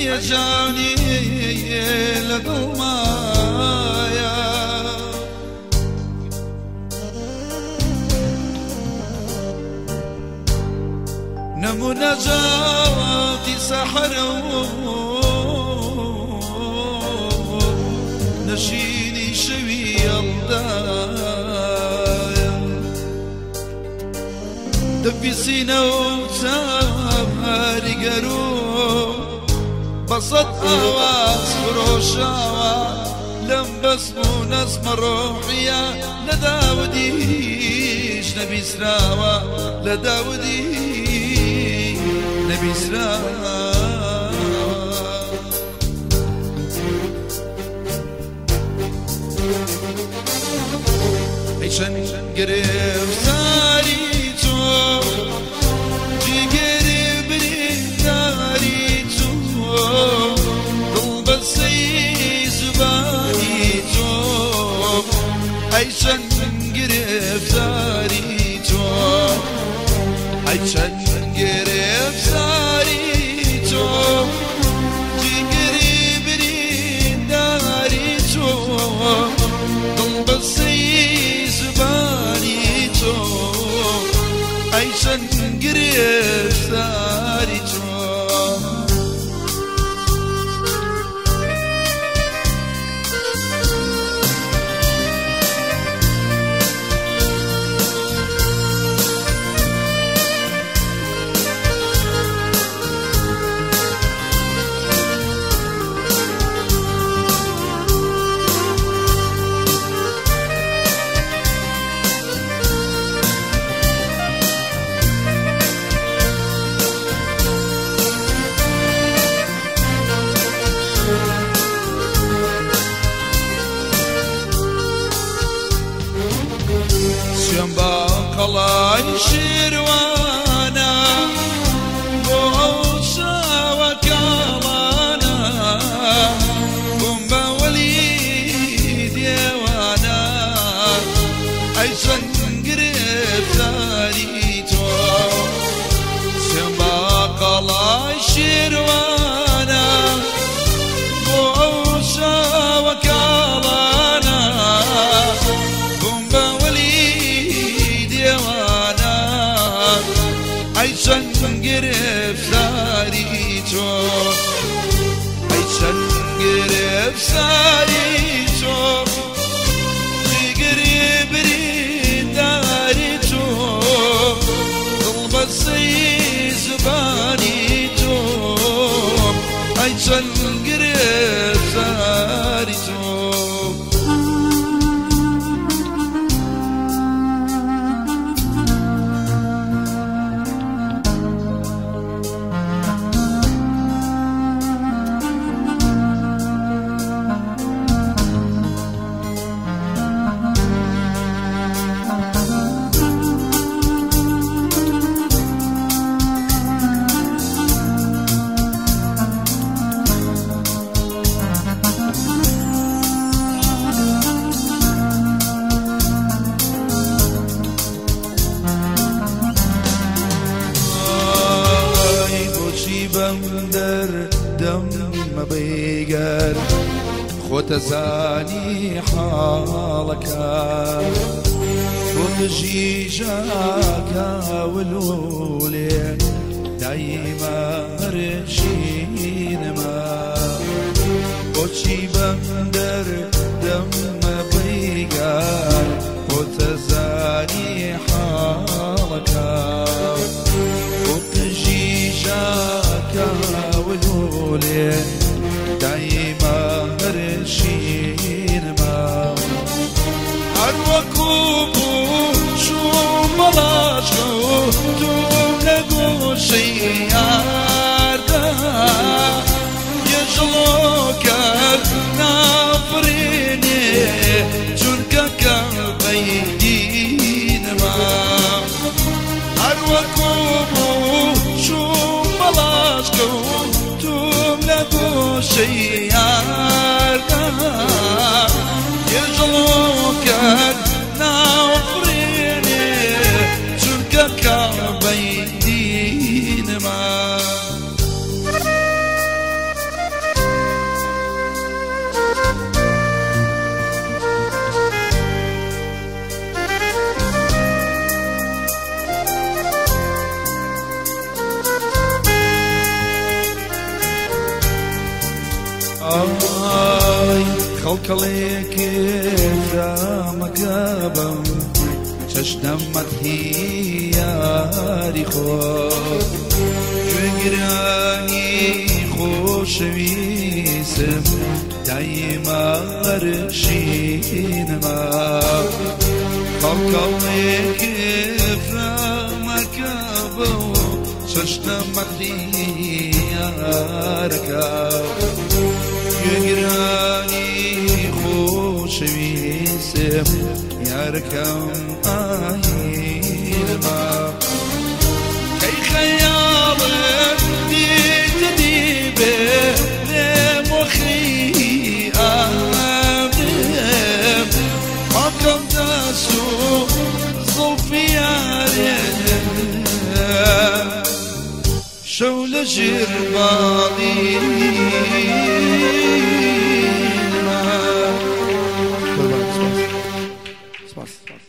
هەیەجانی لە دڵمایە نمونە جاتی سەحرە و نشینی شەوی یەڵدایە دەفی سینە و چاریگەر و بەسەد ئاواز خرۆشاوە لەم بەسم و نەزمە ڕۆحیە لە داودیش نەبیسراوە لە داودی نەبیسراوە. ئەی چەند گرفتاری تۆ جگەری برینداری تۆ دڵ بەسەی زبانی تۆ ئەی چەند گرفتاری تۆ ئەی چەند گرفتاری تۆ جگەری برینداری تۆ دڵ بەسەی زبانی تۆ ئەی چەند گرفتاری تۆ. سوێن بە قەڵای شێروانە بۆ ئەو چاوە کاڵانە بووم بە وەلی دێوانە ئەی چەند گرفتاری تۆ سوێن بە قەڵای شێروانە بۆ ئەو چاوە کاڵانە بووم بە وەلی دێوانە ئەی چەند گرفتاری تۆ ئەی چەند گرفتاری تۆ جگەری برینداری تۆ دڵ بەسەی زبانی تۆ ئەی چەند گرفتاری تۆ. دەردەم مەبەیگەر خۆتەزانی حاڵەکە بۆ قژی ژاکاولولێ دایمە ڕێژینمە بۆچی بەم دەردەم مەبەیگەر خۆتەزانی حاڵەکە بۆ قژی ژاکاولولێ دایمە ڕێژینمە هەر وەکوو بوو چووم بەڵاش کەوتوم لە گۆشەی یاردا یەژڵۆکەت نافرێنێ چونکە کەڵبەی دینمە هەر وەکوو بوو چووم بەڵاش کەوتوم لە گۆشەی یاردا یەژڵۆکەت نافرێنێ چونکە کەڵبەی دینمە. ئای خەڵکەڵێک فرامەکە بم چەشنە مەدحی یاری خۆ گوێگرانی خۆشەویستم دایما ئەرشینما خەڵکەڵێک فرامەکە بم چەشنە مەدحی یارەکە گوێگرانی خۆشەویستم یارەکەم ئاهینما کەی خەیاڵم دیتە دیبێ لێمۆخی ئامێم پاکەم دەست و زوڵفی یارێ شەو لە ژێر باڵینما. قوربان، سپاس سپاس.